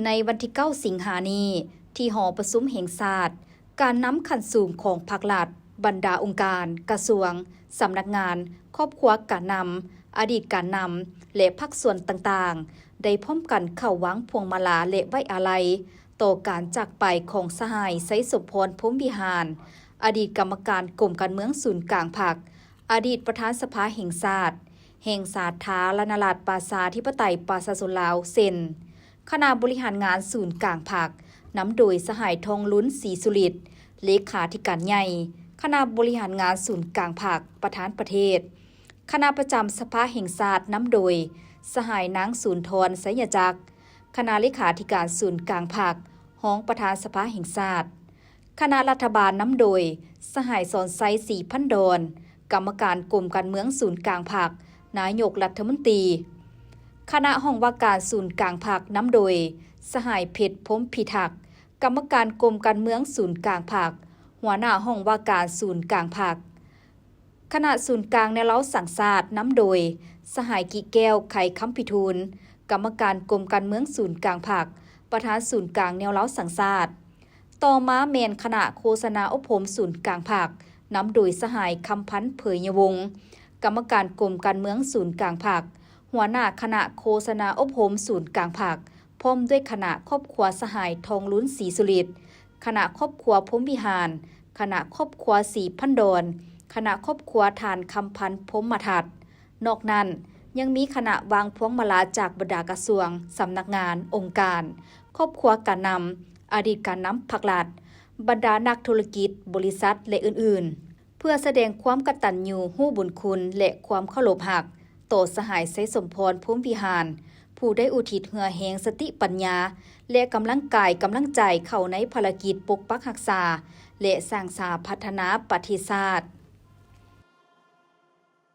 ໃນວັນທີເກົ້າສິງຫານີ້ ທີ່ຫໍປະຊຸມແຫ່ງຊາດ, ການນຳຂັ້ນສູງຂອງພັກລັດ, ບັນດາອົງການ, ກະຊວງ, ສຳນັກງານ, ຄອບຄົວການນຳ, ອະດີດການນຳ ແລະ ພາກສ່ວນຕ່າງໆ ໄດ້ພ້ອມກັນເຂົ້າວາງພວງມາລາ ແລະ ໄວ້ອາໄລຕໍ່ການຈາກໄປຂອງສະຫາຍ ໄຊສົມພອນ ພົມວິຫານ, ອະດີດກຳມະການກົມການເມືອງສູນກາງພັກ, ອະດີດປະທານສະພາແຫ່ງຊາດ ແຫ່ງສາທາລະນະລັດປະຊາທິປະໄຕປະຊາຊົນລາວ ເຊັ່ນ ຄະນະບໍລິຫານງານສູນກາງພັກ ນຳໂດຍສະຫາຍ ທອງລຸນ ສີສຸລິດ ເລຂາທິການໃຫຍ່, ຄະນະບໍລິຫານງານສູນກາງພັກ ປະທານປະເທດ, ຄະນະປະຈຳສະພາແຫ່ງຊາດ ນຳໂດຍສະຫາຍ ນາງ ສູນທອນ ໄຊຍະຈັກ, ຄະນະເລຂາທິການສູນກາງພັກ ຮອງປະທານສະພາແຫ່ງຊາດ, ຄະນະລັດຖະບານ ນຳໂດຍສະຫາຍ ສອນໄຊ ສີພັນດອນ, ກຳມະການກົມການເມືອງສູນກາງພັກ, ນາຍົກລັດຖະມົນຕີ, ຄະນະຫ້ອງວ່າການສູນກາງພັກ ນຳໂດຍສະຫາຍ ເພັດ ພົມພິທັກ, ກຳມະການກົມການເມືອງສູນກາງພັກ, ຫົວໜ້າຫ້ອງວ່າການສູນກາງພັກ, ຄະນະສູນກາງແນວລາວສ້າງຊາດ ນຳໂດຍສະຫາຍ ກິແກ້ວ ໄຂຄຳພິທູນ, ກຳມະການກົມການເມືອງສູນກາງພັກ, ປະທານສູນກາງແນວລາວສ້າງຊາດ. ຕໍ່ມາແມ່ນຄະນະໂຄສະນາອົບຮົມສູນກາງພັກ ນຳໂດຍສະຫາຍ ຄຳພັນ ເຜີຍຍະວົງ, ກຳມະການກົມການເມືອງສູນກາງພັກ, ຫົວໜ້າຄະນະໂຄສະນາອົບຮົມສູນກາງພັກ, ພ້ອມດ້ວຍຄະນະຄອບຄົວສະຫາຍ ທອງລຸນ ສີສຸລິດ, ຄະນະຄອບຄົວ ພົມວິຫານ, ຄະນະຄອບຄົວ ສີພັນດອນ, ຄະນະຄອບຄົວທ່ານ ຄຳພັນ ພົມມະທັດ. ນອກນັ້ນ ຍັງມີຄະນະວາງພວງມາລາຈາກບັນດາກະຊວງ, ສຳນັກງານ, ອົງການ, ຄອບຄົວການນຳ, ອະດີດການນຳພັກລັດ, ບັນດານັກທຸລະກິດ, ບໍລິສັດ ແລະ ອື່ນໆ ເພື່ອສະແດງຄວາມກະຕັນຍູຮູ້ບຸນຄຸນ ແລະ ຄວາມເຄົາລົບຮັກຕໍ່ສະຫາຍ ໄຊສົມພອນ ພົມວິຫານ ຜູ້ໄດ້ອຸທິດເຫື່ອແຮງ, ສະຕິປັນຍາ ແລະ ກຳລັງກາຍກຳລັງໃຈເຂົ້າໃນພາລະກິດປົກປັກຮັກສາ ແລະ ສ້າງສາພັດທະນາປະເທດຊາດ.